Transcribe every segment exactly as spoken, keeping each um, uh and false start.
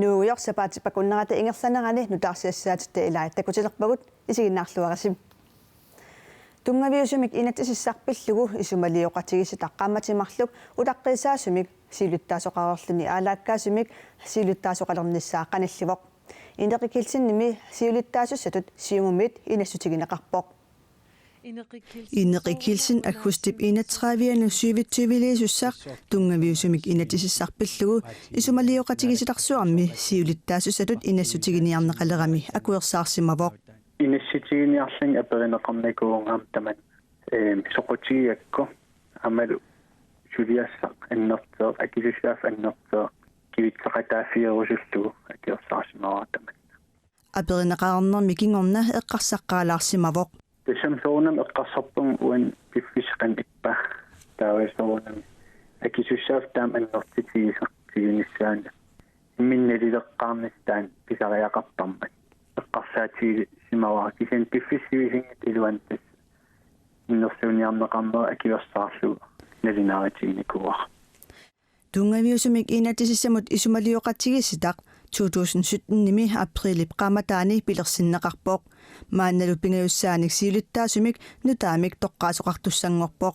Nuugujoq sapaatip akunnerata ingerlanerani nutaarsiassaatitta ilaat takutilerpagut, isiginnaarluarisi. Tunngaviusumik inatsisissaq pillugu isumalioqatigiissitaq qaammatit marluk utaqqiisaasumik siulittaasoqareerluni aalaakkaasumik siulittaasoqalernissaa qanillivoq. Ineqi Kielsenimi siulittaasussatut Siumumit inassutigineqarpoq. Ineqi Kielsen aggustip enogtredive-anut syvogtyve-liisussaq tunngaviusumik inatsisissaq pillugu isumalioqatigiissitaqarsuarmi siulittaasussatut inassutiginiarneqalerami akuersaarsimavoq. Inassutiginiarlunga aperineqarnikuuvunga aamma tamanna, eem, soqutigigakku aammalu suliassaq annertooq, akisussaaffik annertooq, kivitseqataaffigerusullugu akuersaarsimavara tamanna. Aperineqarnermi kingorna eqqarsaqqaalaarsimavoq. Tassami soorunami eqqarsarpunga uani piffissaq qanoq ippa, taava soorunami akisussaaffik taama annertutigisaq tigunissaanut. Imminut nalileqqaarnissaq taanna pisariaqartarmat eqqarsaatigisimavara, kisianni piffissap sivisuninngaanniit iluani tassa innersuunniarneqarnera akuersaarlugu nalunaarutiginikuuara. Tunngaviusumik inatsisissamut isumalioqatigiissitaq to tusind sytten-imi aprilip qaammataani pilersinneqarpoq. Maannalu pingajussaanik siulittaasumik nutaamik toqqaasoqartussanngorpoq.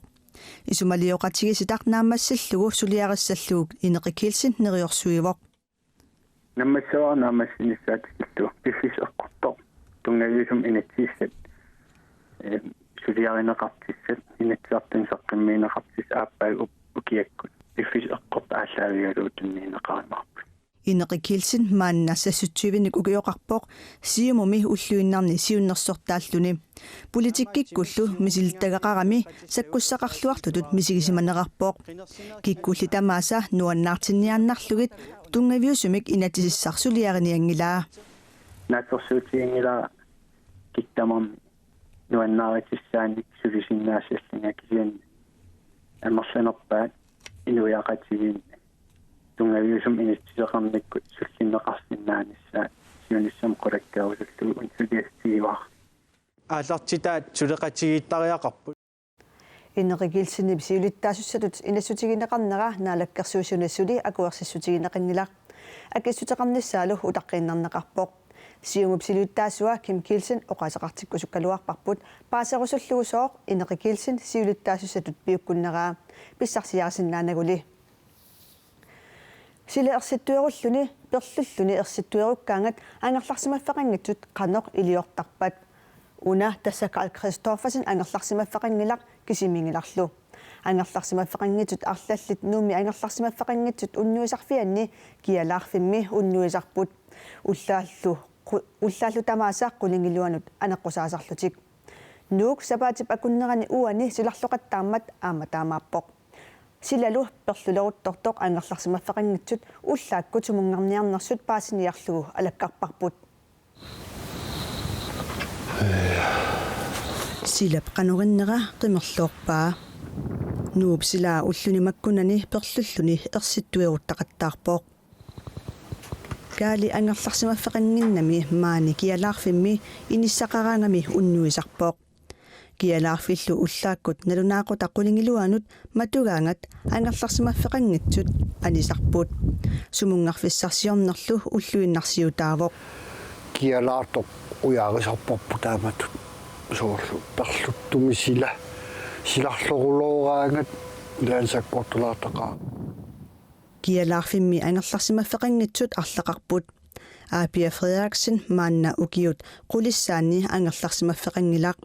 Isumalioqatigiissitaq naammassillugu suliarissallugu Ineqi Kielsen neriorsuivoq. Naammassivara naammassinissaa tikillugu piffissaq eqqortoq tunngaviusumik inatsisissat, eh, suliarineqartussat, inatsisartunut saqqummiunneqartussat aappaagu up-, ukiakkut. Piffissaq eqqortoq aallaavigalugu tunniunneqarumaarput. Ineqi Kielsen maanna seksogtyvenik ukioqarpoq, Siumumi ulluinnarni siunnersortaalluni. Politikkikkullu misilittagaqarami sakkussaqarluartutut misigisimanerarpoq. Kikkulli tamaasa nuannaartinniaannarlugit tunngaviusumik inatsisissaq suliarinianngilaa. Naatsorsuutiginngilara kikkut tamarmik nuannaarutissaanik sulisinnaassallunga, kisianni amerlanerpaat inuiaqatigiinni tunngaviusumik inatsiseqarnikkut sullinneqarsinnaanissaa siunissami qulakkeerusullugu una suliassatigivara. Aallartitaat suleqatigiittariaqarput. Ineqi Kielsenip siulittaasussatut inassutigineqarnera Naalakkersuisuni suli akuersissutigineqanngilaq. Akissuteqarnissaalu utaqqiinnarneqarpoq. Siumup siulittaasua Kim Kielsen oqaaseqartikkusukkaluarparput paaserusullugu sooq Ineqi Kielsen siulittaasussatut piukkunneraa pissarsiarisinnaanaguli. Sila ersittuerulluni perlulluni ersittuerukkaangat angerlarsimaffeqanngitsut qanoq iliortarpat? Una tassa Karl Kristoffersen angerlarsimaffeqanngilaq kisimiinngilarlu. Angerlarsimaffeqanngitsut arlallit Nuummi angerlarsimaffeqanngitsut unnuisarfianni Kialaarfimmi unnuisarput. Ullaallu qu-, ullaallu tamaasa qulingiluanut aneqqusaasarlutik. Nuuk sapaatip akunnerani uani silarloqattaarmat aamma taamaappoq. Silalu perluleruttortoq angerlarsimaffeqanngitsut ullaakkut sumunngarniarnersut paasiniarlugu alakkarparput. Silap qanorinnera qimerloorpaa. Nuup silaa ulluni makkunani perlulluni ersittueruttaqattaarpoq. Kaali angerlarsimaffeqannginnami maani Kialaarfimmi inissaqaraangami unnuisarpoq. Kialaarfillu ullaakkut nalunaaqutaq qulingiluanut matugaangat angerlarsimaffeqanngitsut anisarput. Sumunngarfissarsiornerlu ulluinnarsiutaavoq. Kialaartoq ujarisarparput taamatut soorlu perluttumi sila, silarlorulooraangat ilaanni sakkortulaartaqaaq. Kialaarfimmi angerlarsimaffeqanngitsut arlaqarput. Aapia Frederiksen maanna ukiut qulissaanni angerlarsimaffeqanngilaq.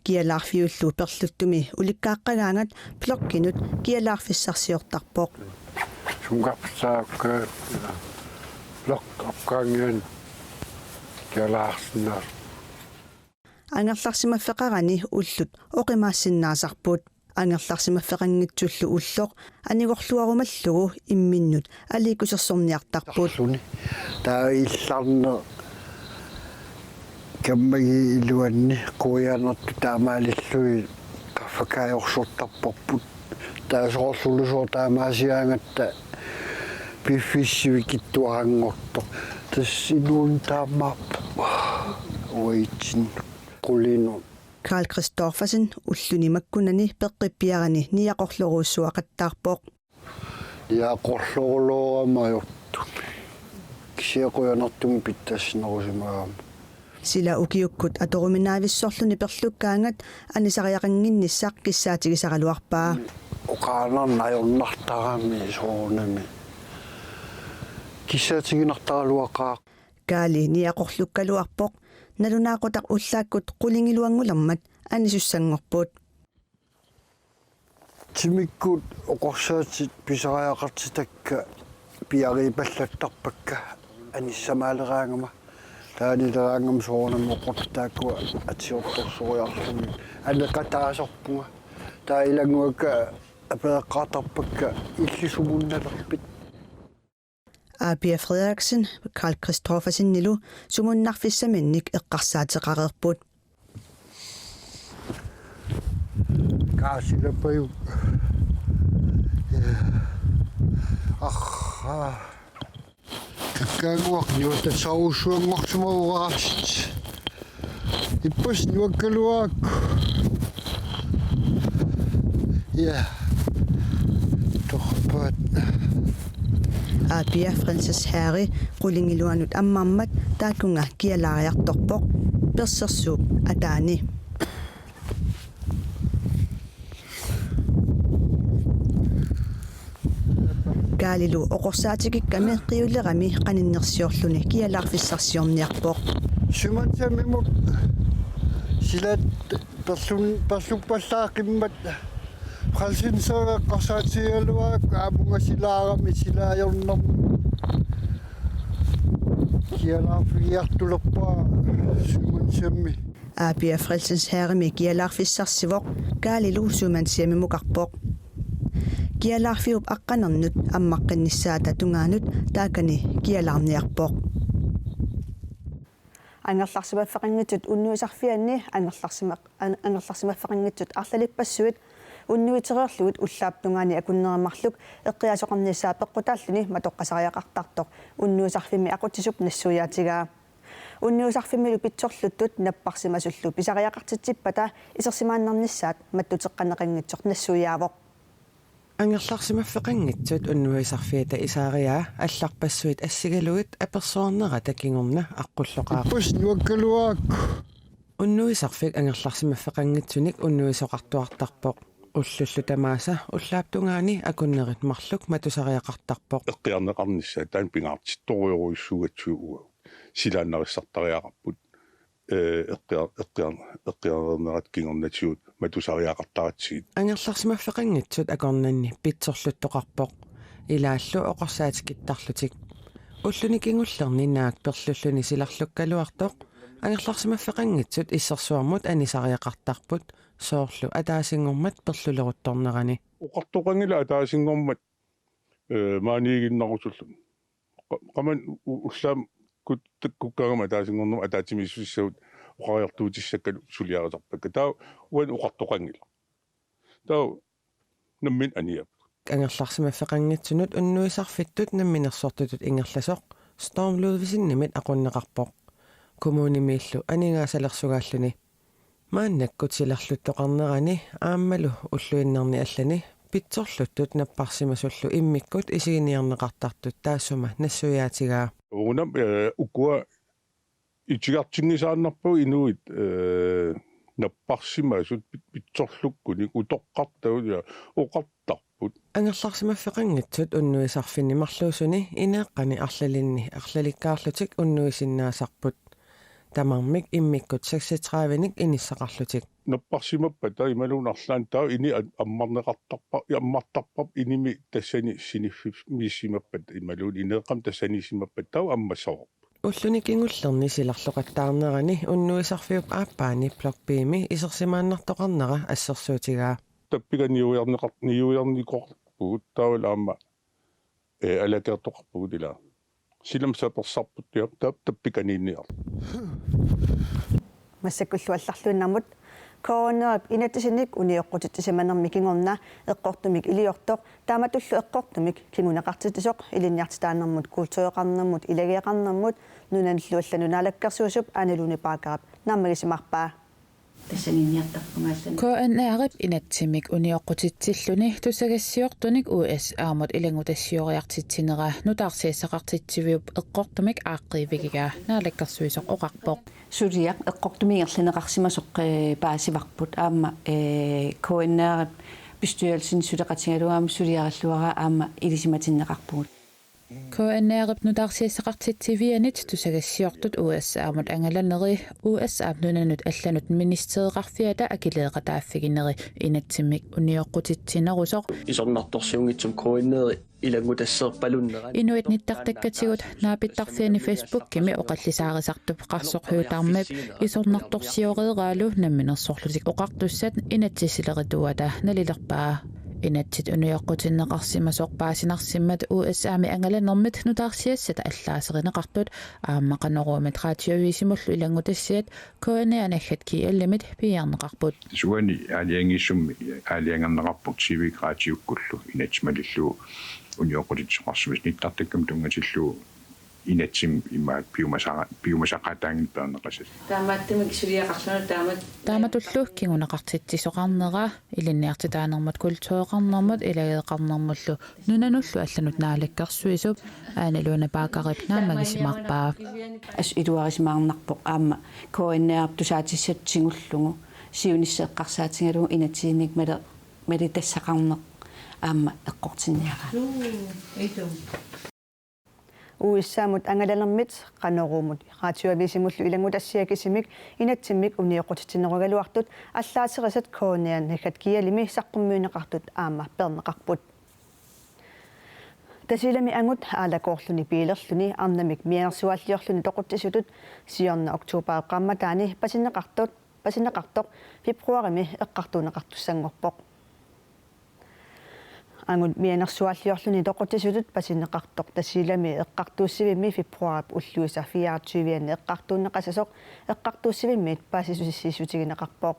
Kialaarfiullu perluttumi ulikkaaqqagaangat blokkinut kialaarfissarsiortarpoq. Sumunngarfissaakka blokki opgaangian kialaarsinnaa. Angerlarsimaffeqarani ullut oqimaassinnaasarput. Angerlarsimaffeqanngitsullu ulloq anigorluarumallugu imminnut aliikkusersorniartarput. Tarluni. Taava illarneq kammagiit iluanni quianertut taamaalillugit qaffakaajorsortarparput. Taava soorlulusoq taamaasigaangatta piffissaq sivikitsuaranngortoq. Tassa inuuneq taamaappoq. Uatsinnut. Qulinut. Karl Kristoffersen ulluni makkunani peqqippiarani niaqorlorujussuaqattaarpoq. Niaqorlorulooramajortumi. Kisianni qujanartumik pitsaassinerusimagama. Sila ukiukkut atoruminaavissorluni perlukkaangat anisariaqannginnissaq kissaatigisaraluarpaa. Oqaannarnajornartarami soorunami kissaatiginartaraluaqaaq. Kaali niaqorlukkaluarpoq, nalunaaqutaq ullaakkut qulingiluanngulermat anisussanngorput. Timikkut oqorsaatit pisariaqartitakka piariipallattarpakka anissamaaleraangama. Taanileraangama soorunami oqortut taakkua atiortorsoriarlugit aneqataasorpunga. Taava ilannguakka apereqqaartarpakka illit sumunnalerpit. A P F Frederiksen, Karl Kristoffersenilu sumunnarfissaminnik eqqarsaateqareerput. Kaasilapajuk. Aha. Kakkaannguaq niuattassarujussuanngorsimavoq aasiit. Ippassaq nuakkaluarakku. Ja. Torpaat. A P F Frelsens Herre qulingiluanut ammarmat taakkunga kialaariartorpoq, persersuup ataani. Kaalilu oqorsaatikikkami qiulerami qaninnersiorluni kialaarfissarsiorniarpoq. Sømandshjemimut silaat perlun-, perluppallaaqimmat Frelsens Herre eqqarsaatigigaluarakku aamunga silaarami silaajornermut. Kialaarfigiartulerpara Sømandshjemi. A P F Frelsens Herremi kialaarfissarsivoq, Kaalilu Sømandshjemimukarpoq. Kialaarfiup aqqanernut ammaqqinnissaata tungaanut taakani kialaarniarpoq. Angerlarsimaffeqanngitsut unnuisarfianni angerlarsima-, an-, angerlarsimaffeqanngitsut arlalippassuit unnuitereerlugit ullaap tungaani akunneri marluk eqqiaasoqarnissaa peqqutaalluni matoqqasariaqartartoq unnuisarfimmi aqutsisup nassuiaatigaa. Unnuisarfimmilu pitsorluttut napparsimasullu pisariaqartitsippata isersimaannarnissaat mattuteqqanneqanngitsoq nassuiaavoq. Angerlarsimaffeqanngitsut unnuisarfiata isaariaa allarpassuit assigalugit apersuarnerata kingorna aqqulloqaaq. Ippassaq nuakkaluarakku. Unnuisarfik angerlarsimaffeqanngitsunik unnuisoqartuartarpoq. Ullullu tamaasa ullaap tungaani akunnerit marluk matusariaqartarpoq. Eqqiarneqarnissaat taanna pingaartittorujorujussuugatsigu uagut. Silaannarissartariaqarput, ee, eqqiar-, eqqiar-, eqqiarnerat kingornatigut matusariaqartaratsigit. Angerlarsimaffeqanngitsut akornanni pitsorluttoqarpoq. Ilaallu oqorsaatikittarlutik. Ulluni kingullerni naak perlulluni silarlukkaluartoq, angerlarsimaffeqanngitsut issersuarmut anisariaqartarput, soorlu ataasinngormat perluleruttornerani. Oqartoqanngilaq ataasinngormat, ee, maaniiginnarusulluni. Qa-, qamani u-, ullaammi kut-, takkukkaangama ataasinngornermut ataatsimiissutissagut oqariartuutissakkalu suliarisarpakka. Taava uani oqartoqanngilaq. Taava nammineq aniapput. Angerlarsimaffeqanngitsunut unnuisarfittut namminersortutut ingerlasoq Storm Ludvigsenimit aqunneqarpoq. Kommunimiillu aningaasalersugaaluni. Maannakkut silarluttoqarnerani aammalu ulluinnarni allani pitsorluttut napparsimasullu immikkut isiginiarneqartartut taassuma nassuiaatigaa. Uunam, ee, ukua itigartinngisaannarpagut inuit, ee, napparsimasut pit-, pitsorlukkunik utoqqartagut ja oqartarput. Angerlarsimaffeqanngitsut unnuisarfinni marluusuni ineeqqani arlalinni arlalikkaarlutik unnuisinnaasarput. Tamarmik immikkut seksogtredivenik inissaqarlutik. Napparsimappata imaluunniit arlaanni taava ini a-, ammarneqartarpa-, ammartarparput inimi tassani siniffimmiissimappata imaluunniit ineeqqami tassaniissimappata taava ammassavarput. Ulluni kingullerni silarloqattaarnerani unnuisarfiup aappaani Block B-mi isersimaannartoqarnera assersuutigaa. Tappika niuerneqar-, niuernikoqarpugut taavalu aamma, ee, alakiartoqarpugut ilaa. Silami sapersarput ja tap-, tappikaniinniarlugu. Massakkullu allarluinnarmut K N R-ip inatsisinik unioqqutitsisimanermi kingorna eqqortumik iliortoq taamatullu eqqortumik kinguneqartitsisoq ilinniartitaanermut, kultureqarnermut, ilageeqarnermut nunanillu allanut naalakkersuisup Ane Lone Baggerip naammagisimaarpaa. Tassaniinniartarpunga allanut. K N R-ip inatsimmik unioqqutitsilluni tusagassiortunik U S A-mut ilanngutassioriartitsinera nutaarsiassaqartitsiviup eqqortumik aaqqiivigigaa Naalakkersuisoq oqarpoq. Suliaq eqqortumik ingerlanneqarsimasoq, eh, paasivarput aamma, eh, K N R-ip bestyrelsimi suleqatigalugu aamma suliarilluarput aamma ilisimatinneqarpugut. K N R-ip nutaarsiassaqartitsivianit tusagassiortut U S A-mut angalaneri U S A-p nunanut allanut ministereqarfiata akileeqataaffigineri inatsimmik unioqqutitsinerusoq. Isornartorsiunngitsumik K N R-i ilanngutasseerpalunnerat. Inuit nittartakkatigut naapittarfiani Facebookimi oqallisaarisartup Qarsoq Høegh-Damip isornartorsioreeraalu Namminersorlutik Oqartussat inatsisilerituata nalilerpaa. Inatsit unioqqutinneqarsimasoq paasinarsimmat U S A-mi angalanermit nutaarsiassat allaaserineqartut aamma Qanoruumit Radioavisimullu ilanngutassiat K N R naggat G L-imit piiarneqarput. Suani aalajangiisummi aalajangerneqarpoq T V-kkullu inatsimalillu unioqqutitsisoqarsimasoq nittartakkamik tunngatillugu inatsimmi imaat piumasara-, piumasaqaataanngilaq peerneqassasoq. Taamaattumik suliaqarluni taamat. Taamatullu kinguneqartitsisoqarnera, ilinniartitaanermut kultureqarnermut ilageeqarnermullu nunanullu allanut Naalakkersuisup Ane Lone Baggerip naammagisimaarpaa. Assut iluarisimaarnarpoq aamma K N R-ip tusaatissatut tigullugu siunissaq eqqarsaatigalugu inatsisinik mali-, malitassaqarneq aamma eqqortinniaraat. Suu, isu. U S A-mut angalanermit Qanoruumut Radioavisimullu ilanngutassiat kisimik inatsimmik unioqqutitsinerugaluartut allaaserisat K N R naggat G L-imi saqqummiunneqartut aamma peerneqarput. Tasiilami angut aalakoorluni biilerluni arnamik mianersuaalliorluni toqutsisutut siorna oktoberip qaammataani paasineqartoq, paasineqartoq februarimi eqqartuunneqartussanngorpoq. Angut mianersuaalliorluni toqutsisutut paasineqartoq Tasiilami eqqartuussivimmi februarip ulluisa fireogtyve-anni eqqartuunneqassasoq eqqartuussivimmiit paasissutissiissutigineqarpoq.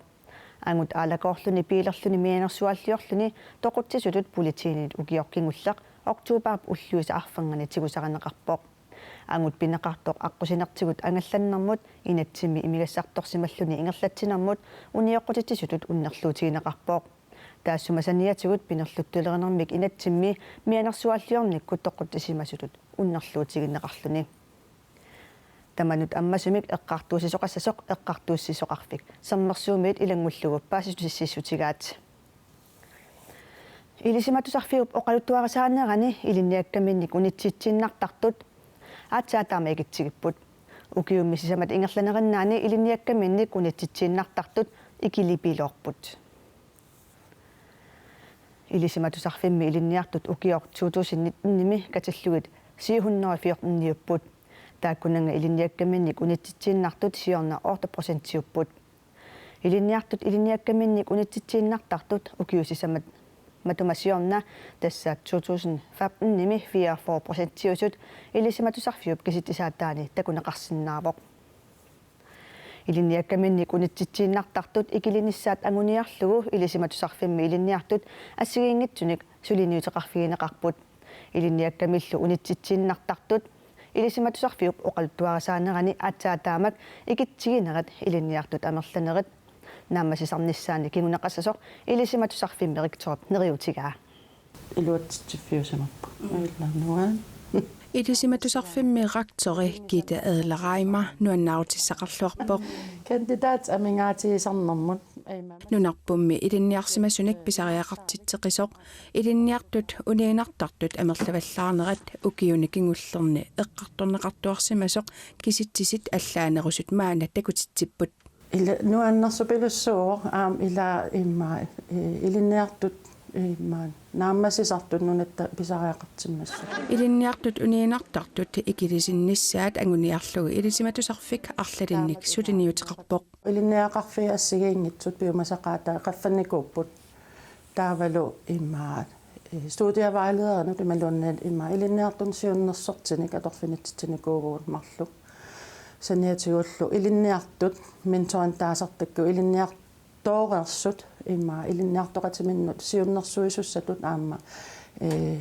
Angut aalakoorluni biilerluni mianersuaalliorluni toqutsisutut politiinit ukioq kingulleq oktoberip ulluisa arfernganni tigusarineqarpoq. Angut pineqartoq aqqusinertigut angallannermut inatsimmi imigassartorsimalluni ingerlatsinermut unioqqutitsisutut unnerluutigineqarpoq. Taassuma saniatigut pinerluttulerinermik inatsimmi mianersuaalliornikkut toqutsisimasutut unnerluutigineqarluni. Tamanut ammasumik eqqartuussisoqassasoq Eqqartuussisoqarfik Sermersuumiit ilanngullugu paasissutissiissutigaat. Ilisimatusarfiup oqaluttuarisaanerani ilinniakkaminnik unitsitsiinnartartut aatsaat taama ikitsigipput. Ukiummi sisamat ingerlanerinnaani ilinniakkaminnik unitsitsiinnartartut ikilipiloorput. Ilisimatusarfimmi ilinniartut ukioq to tusind nitten-imi katillugit syv hundrede og fjorten-iupput. Taakkunannga ilinniakkaminnik unitsitsiinnartut siorna otte procentiupput. Ilinniartut ilinniakkaminnik unitsitsiinnartartut ukiut sisamat matuma siorna, tassa to tusind femten-imi fireogfyrre procentiusut, ilisimatusarfiup kisitsisaataani takuneqarsinnaavoq. Ilinniakkaminnik unitsitsiinnartartut ikilinissaat anguniarlugu ilisimatusarfimmi ilinniartut assigiinngitsunik suliniuteqarfigineqarput. Ilinniakkamillu unitsitsiinnartartut ilisimatusarfiup oqaluttuarisaanerani aatsaat taamak ikitsiginerat ilinniartut amerlanerit naammassisarnissaannik kinguneqassasoq ilisimatusarfimmi rektorip neriuutigaa. Iluatsitsiffiusimappoq. Mm. Ilaa nuan. Ilisimatusarfimmi rektori Gitte Adler Reimer nuannaarutissaqarluarpoq. Kandidatit amigaatigisarnermut. Nunarpummi ilinniarsimasunik pisariaqartitseqisoq, ilinniartut uniinnartartut amerlavallaarnerat ukiuni kingullerni eqqartorneqartuarsimasoq kisitsisit allaanerusut maanna takutitsipput. Ila nuannersupilussuuvoq aamma ila immaqa, eh, ilinniartut immaqa naammassisartut nunatta pisariaqartimmassuk. Ilinniartut uniinnartartut ikilisinnissaat anguniarlugu ilisimatusarfik arlalinnik suliniuteqarpoq. Ilinniagaqarfiit assigiinngitsut piumasaqaataat qaffannikuupput. Taavalu immaqa, eh, studievejlederinut imaluunniit immaqa ilinniartunut siunnersortinik atorfinitsitsinikuuvugut marluk. Saniatigullu ilinniartut mentorinut taasartakkavut ilinniartooreersut immaqa ilinniartoqatiminnut siunnersuisussatut aamma, eh,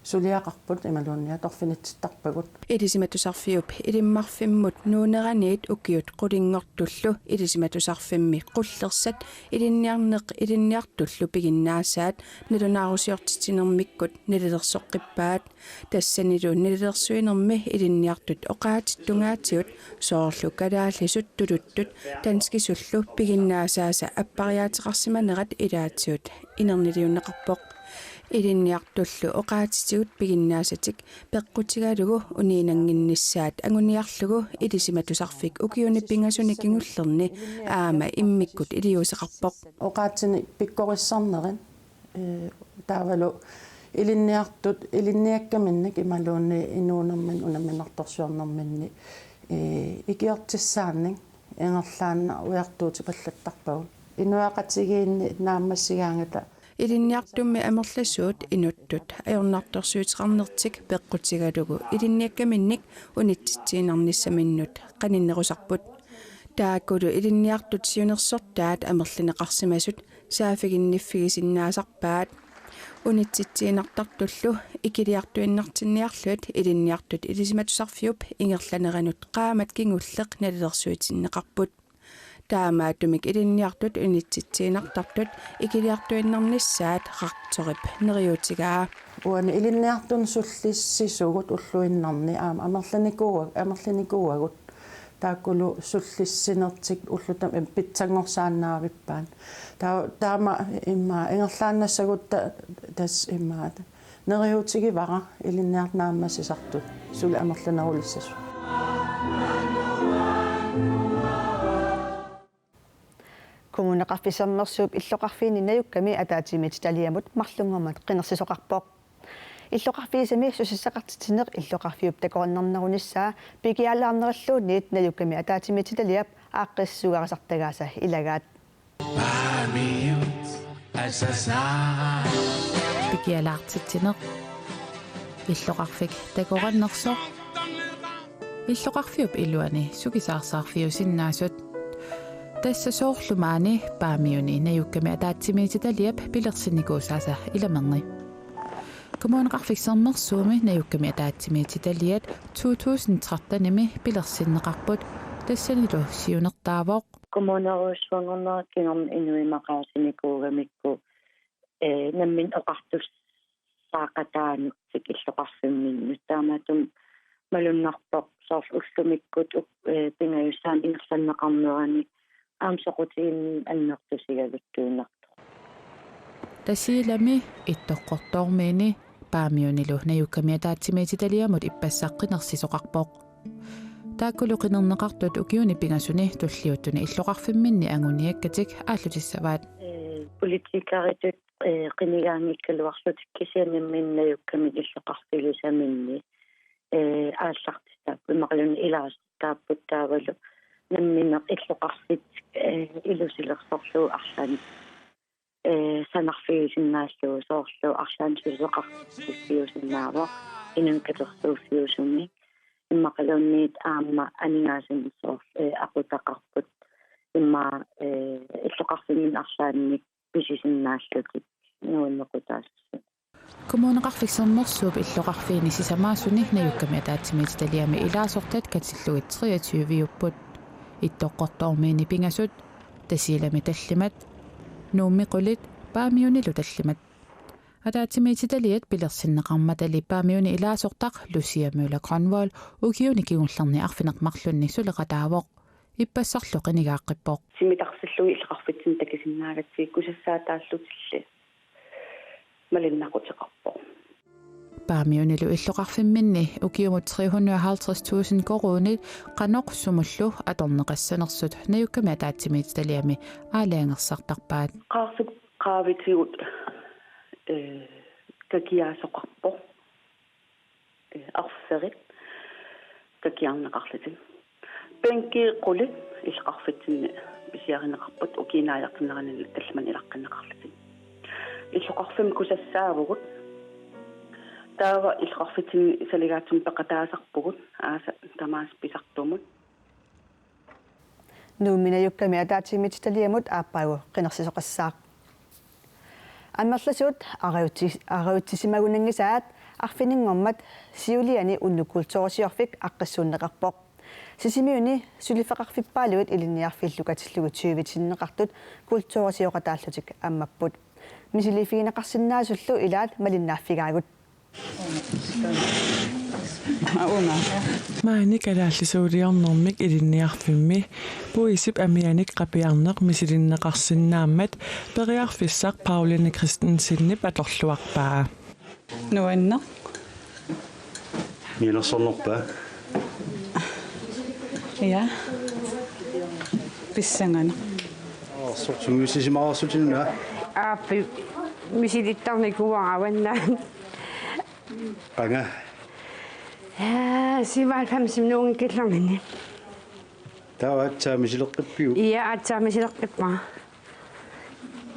suliaqarput imaluunniit atorfinitsittarpagut. Ilisimatusarfiup Ilimmarfimmut nuuneraniit ukiut qulinngortullu Ilisimatusarfimmi qullersat ilinniarneq ilinniartullu piginnaasaat nalunaarusiortitsinermikkut nalilersoqqippaat. Tassanilu nalilersuinermi ilinniartut oqaatsit tungaatigut soorlu kalaallisut tuluttut danskisullu piginnaasaasa appariaateqarsimanerat ilaatigut inerniliunneqarpoq. Ilinniartullu oqaatsitigut piginnaasatik peqqutigalugu uniinnannginnissaat anguniarlugu Ilisimatusarfik ukiuni pingasuni kingullerni aamma immikkut iliuuseqarpoq. Oqaatsinik pikkorissarnerit, ee, taavalu ilinniartut ilinniakkaminnik imaluunniit inuunerminni unamminartorsiornerminni, ee, ikiortissaannik ingerlaannaq ujartuutipallattarpagut. Inuiaqatigiinni naammassigaangata. Ilinniartummi amerlasuut inuttut ajornartorsiuteqarnertik peqqutigalugu ilinniakkaminnik unitsitsiinnarnissaminnut qaninnerusarput. Taakkulu ilinniartut siunnersortaat amerlineqarsimasut saaffiginniffigisinnaasarpaat. Unitsitsiinnartartullu ikiliartuinnartinniarlugit ilinniartut Ilisimatusarfiup ingerlaneranut qaammat kingulleq nalilersuitinneqarput. Taamaattumik ilinniartut unitsitsiinnartartut ikiliartuinnarnissaat rektorip neriuutigaa. Uani ilinniartunut sullissisugut ulluinnarni aamma amerlanikuua-, amerlanikuuagut. Taakkulu sullissinertik ullut tamarmik pitsanngorsaavippaan. Taa-, taama immaqa ingerlaannassagutta tassa immaqa neriuutigivara ilinniartut naammassisartut suli amerlanerulissasut. Kommuneqarfik Sermersuup illoqarfiini najukkami ataatsimiititaliamut marlunngormat qinersisoqarpoq. Illoqarfiisami susassaqartitsineq illoqarfiup takorannernerunissaa pikialaarnerulluunniit najukkami ataatsimiititaliap aaqqissuugarisartagaasa ilagaat. Pikialaartitsineq. Illoqarfik takorannersoq. Illoqarfiup iluani sukisaarsaarfiusinnaasut. Tassa soorlu maani Paamiuni najukkami ataatsimiititaliap pilersinnikuusaasa ilamerni. Kommuneqarfik Sermersuumi najukkami ataatsimiititaliat to tusind trettenimi pilersinneqarput, tassanilu siunertaavoq. Kommunerujussuanngornerat kingorna inuit maqaasinikuugamikku, ee, nammineq oqartussaaqataanertik illoqarfimminnut. Taamaattumik malunnarpoq soorlu ullumikkut uk-, ee, pingajussaanut ingerlanneqarnerani aamma soqutiginninneq annertusigaluttuinnartoq. Tasiilami, Ittoqqortoormiini Paamiunilu najukkami ataatsimiititaliamut ippassaq qinersisoqarpoq. Taakkulu qinerneqartut ukiuni pingasuni tulliuttuni illoqarfimminni anguniakkatik aallutissavaat. Ee, politikeritut, ee, qinigaanngikkaluarlutik kisianni nammineq najukkamik illoqarfigisaminni, ee, aallartitaapput, imaluunniit ilaasortaapput taavalu nammineq illoqarfik, ee, ilusilersorlugu arlaannik, ee, sanarfigisinnaallugu soorlu arlaannik suleqarfiusinnaavoq inunnik katersuuffiusumik, immaqaluunniit aamma aningaasanik soorlu, ee, aqutaqarput immaqa, ee, illoqarfimminni arlaannik pisisinnaallutik nuannequtaassuseq. Kommuneqarfik Sermersuup illoqarfiini sisamaasuni najukkami ataatsimiititaliami ilaasortat katillugit treogtyve-upput. Ittoqqortoormiini pingasut, Tasiilami tallimat, Nuummi qulit, Paamiunilu tallimat. Ataatsimiititaliat pilersinneqarmatali Paamiuni ilaasortaq Lucia Møller Grønvold ukiuni kingullerni arfineq-marlunni suleqataavoq. Ippassarlu qinigaaqqippoq. Timitarsillugit illoqarfitsinni takusinnaagatsigit kusassaataallutilli malinnaqquteqarpoq. Paamiunilu illoqarfimminni ukiumut tre hundrede og halvtreds tusind koruunit qanoq sumullu atorneqassanersut najukkami ataatsimiititaliami aalajangersartarpaat. Qaarsuk qaavitigut, ee, kakiaasoqarpoq. Ee, arferit kakiarneqarlutik. Bænkit qulit illoqarfitsinni pisiarineqarput ukiup naajaqqinnerani tallimanik ilaqqinneqarlutik. Illoqarfimmut kusassaavugut. Taava illoqarfitsinni saligaatsumik peqataasarpugut aasaq tamaasa pisartumut. Nuummi najukkami ataatsimiititaliamut aappaagu qinersisoqassaaq. Amerlasuut arajutsisi-, arajutsisimagunanngisaat Arfininngormat siuliani unnuk kulturisiorfik aaqqissuunneqarpoq. Sisimiuni suliffeqarfippaaluit ilinniarfillu katillugit tyvit sinneqartut kulturisioqataallutik ammapput. Misiliiffigineqarsinnaasullu ilaat malinnaaffigaagut. Maani kalaallisuuliornermik ilinniarfimmi puisip amianik qapiarneq misilinneqarsinnaammat periarfissaq Pauline Christensenip atorluarpaa. Nuanneq. Mianersornerpa? Ja. Pissanganaq. Soorlu sungiusisimaareersutit una? Aappi misilittarnikuuara avannaani. Qanga? Ja, syvoghalvfems minuutit killarninni. Taava aatsaat misileqqippiuk? Ja, aatsaat misileqqippara.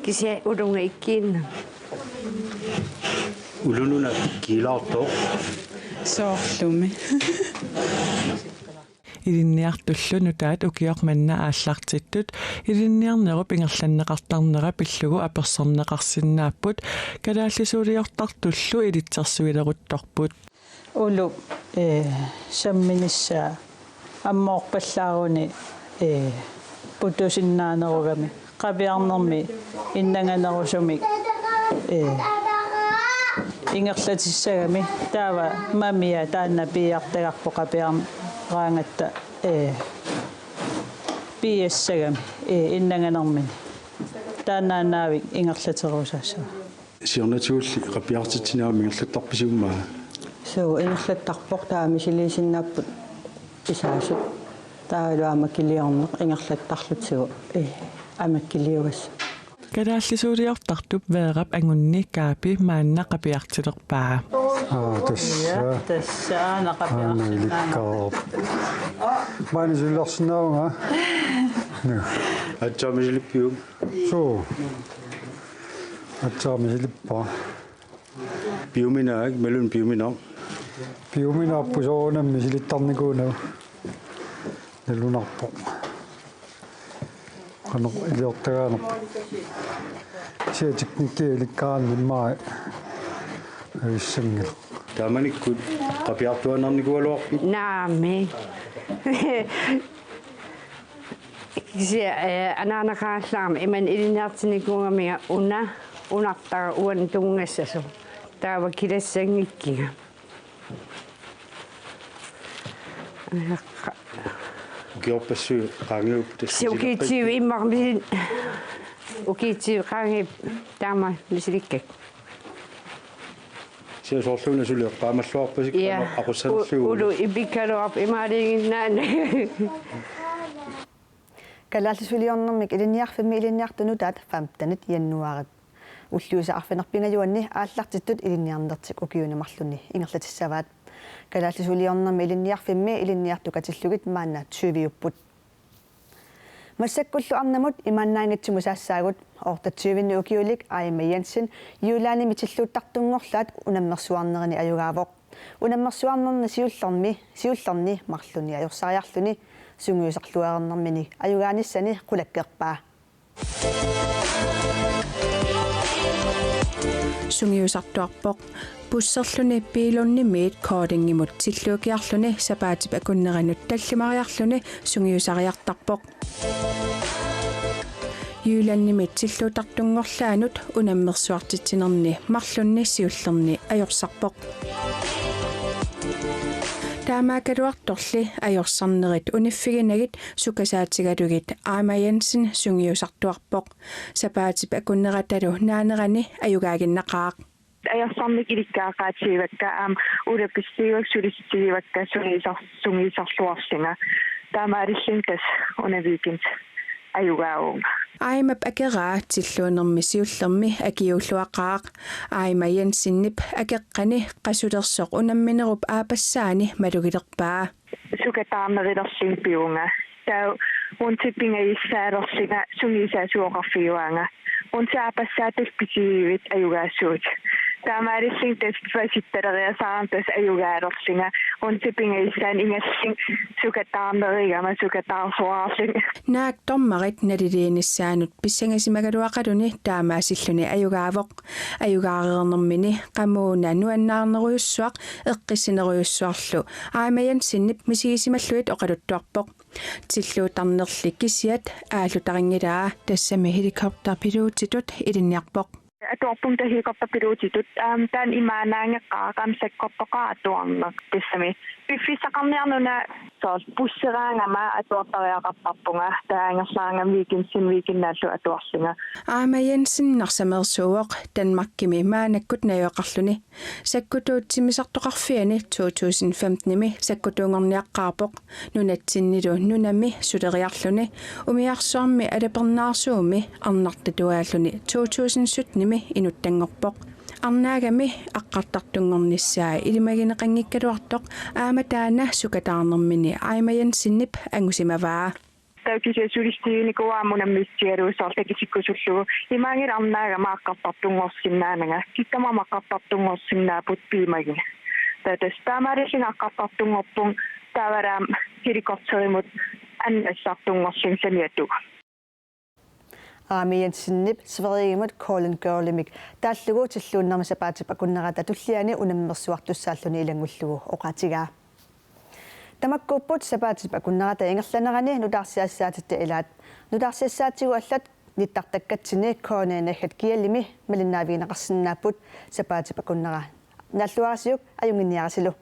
Kisianni ulunga ikkiinnaq. Ulununa kiilaartoq. Soorlumi. Ilinniartullu nutaat ukioq manna aallartittut ilinniarnerup ingerlanneqartarnera pillugu apersorneqarsinnaapput, kalaallisuuliortartullu ilitsersuileruttorput. Ulloq, eh, samminissaa ammoorpallaaruni, eh, putusinnaanerugami. Qapiarnermi innanganerusumik, eh, ingerlatissagami. Taava mamia taanna piiartagarput qapiaraangatta, eh, piiassagami, eh, innanganermini. Taannaannaavik ingerlaterusaassaaq. Siornatigulli qapiartitsineq aamma ingerlattarpisiummaa? Suu, ingerlattarpoq, taava misiliisinnaapput isaasut. Taavalu aamma kiliorneq ingerlattarlutigu, eh, aamma kiliugas. Kalaallisuuliortartup Veerap angunni Kaapi maanna qapiartilerpaa. Aa, tassa. Ja, tassa aana qapiarsinnaanngilaq. Aana ilikkaarpoq. Maani sulilersinnaavunga? Aatsaat misilippiuk? Suu. Aatsaat misilippara. Piuminaak, imaluunniit piuminaq? Piuminaappoq, soorunami misilittarnikuunagu. Nalunarpoq. Qanoq iliortagaanerpoq. Kisianni teknikki ilikkaraanni immaqa avissanngilaq. Taamanikkut qapiartuaannarnikuugaluarpit? Naamik. Kisianni, eh, anaanaqarallarama imannak ilinniartinnikuugamigama una, unartara uannut tunngassasoq. Taava kilassanngikkiga. Ukiorpassuit qaangiupput tassa. Si ukiitsiivi immaqa misil-, ukiitsiivi qaangiupput taama misilikkakku. Kisianni soorluuna suli eqqaamalluarpasi. Ja. Qanoq aqussanerlugu. U-, ullut ipikkaluarput imaaliiginnaanagit. Kalaallisuuliornermik ilinniarfimmi ilinniartut nutaat femtenit januaarip ulluisa arfineq-pingajuanni aallartittut ilinniarnertik ukiuni marlunni ingerlatissavaat. Kalaallisuuliornermik ilinniarfimmi ilinniartut katillugit maanna tyviupput. Massakkullu arnamut imaannaanngitsumut saassaagut. Otteogtyvenik ukiulik Aima Jensen Jyllandimi tilluuttartunngorlaat unammersuarnerini ajugaavoq. Unammersuarnerni siullermi, siullerni marlunni ajorsariarluni sungiusartuaarnermini ajugaanissani qulakkeerpaa. Sungiusartuarpoq. Busserluni Billundimiit Koldingimut tilluukiarluni sapaatip akunneranut tallimariarluni sungiusariartarpoq. Jyllandimi tilluuttartunngorlaanut unammersuartitsinerni marlunni siullerni ajorsarpoq. Taamaakkaluartorli ajorsarnerit uniffiginagit sukasaatigalugit Aima Jensen sungiusartuarpoq. Sapaatip akunneratalu naanerani ajugaaginnaqaaq. Ajorsarneq ilikkagaqaatigivakka aamma ulapissutigivakka, sulissutigivakka sungiusar-, sungiusarluarlunga. Taamaalilluni tassa una weekend ajugaavunga. Aimap akeraa tilluunermi siullermi akiuulluaqaaq. Aima Jensenip akeqqani qasulersoq unamminerup aappassaani malugilerpaa. Sukataarnerulerlunga pivunga. Taava Monti pingajussaalersuna sungiusaasoqarfigaanga. Monti aappassaatut pisivivit ajugaasugut. Taamaalillunga tassa pasittaleriasaarama tassa ajugaalerlunga. Runti pingajussaanik ingerlallunga sukataarnerugama sukataarsuaarlunga. Naak dommerit naliliinissaannut pissangasimagaluaqaluni taamaasilluni ajugaavoq. Ajugaareernermini qamuuna nuannaarnerujussuaq eqqissinerujussuarlu Aima Jensenip misigisimallugit oqaluttuarpoq. Tilluuttarnerli kisiat aallutarinngilaa, tassami helikopterpilotitut ilinniarpoq. Atuarpunga taava helikopterpilotitut, aam, taanna imaannaanngikkaaq, aam, sakkortoqaaq atuarneq, tassami piffissaqarniarnuna soorlu pusseraangama atuartariaqartarpunga, taava angerlareerngama weekendimi weekendillu atuarlunga. Aima Jensen arsaarnerusoq Danmarkimi maannakkut najugaqarluni. Sakkutuut timmisartoqarfianni to tusind femtenimi sakkutuunngorniaqqaarpoq. Nunatsinnilu nunami suleriarluni umiarsuarmi alapernaarsuummi arnartatuaalluni to tusind syttenimi inuttanngorpoq. Arnaagami aqqartartunngornissaa ilimagineqanngikkaluartoq aamma taanna sukataarnermini Aima Jensenip angusimavaa. Taava kisianni sulistiinikuuara unammisutigalugu soorlu takutikkusullugu. Imaanngilaq arnaagama aqqartartunngorsinnaananga. Tittama aamma aqqartartunngorsinnaapput piumagu. Taava tassa taamaalillunga aqqartartunngorpunga taavalu aamma helikopterimut annassartunngorlunga saniatigut. Aima Jensenip Sverigemut Call Girlimik taallugu tilluunnermi sapaatip akunnerata tulliani unammersuartussaalluni ilanngullugu oqaatigaa. Tamakkuupput sapaatip akunnerata ingerlanerani nutaarsiassaatitta ilaat. Nutaarsiassaatigut allat nittartakkatsinni K N R naggat G L-imi malinnaavigineqarsinnaapput. Sapaatip akunnera naalluarisiuk, ajunnginniarisilu.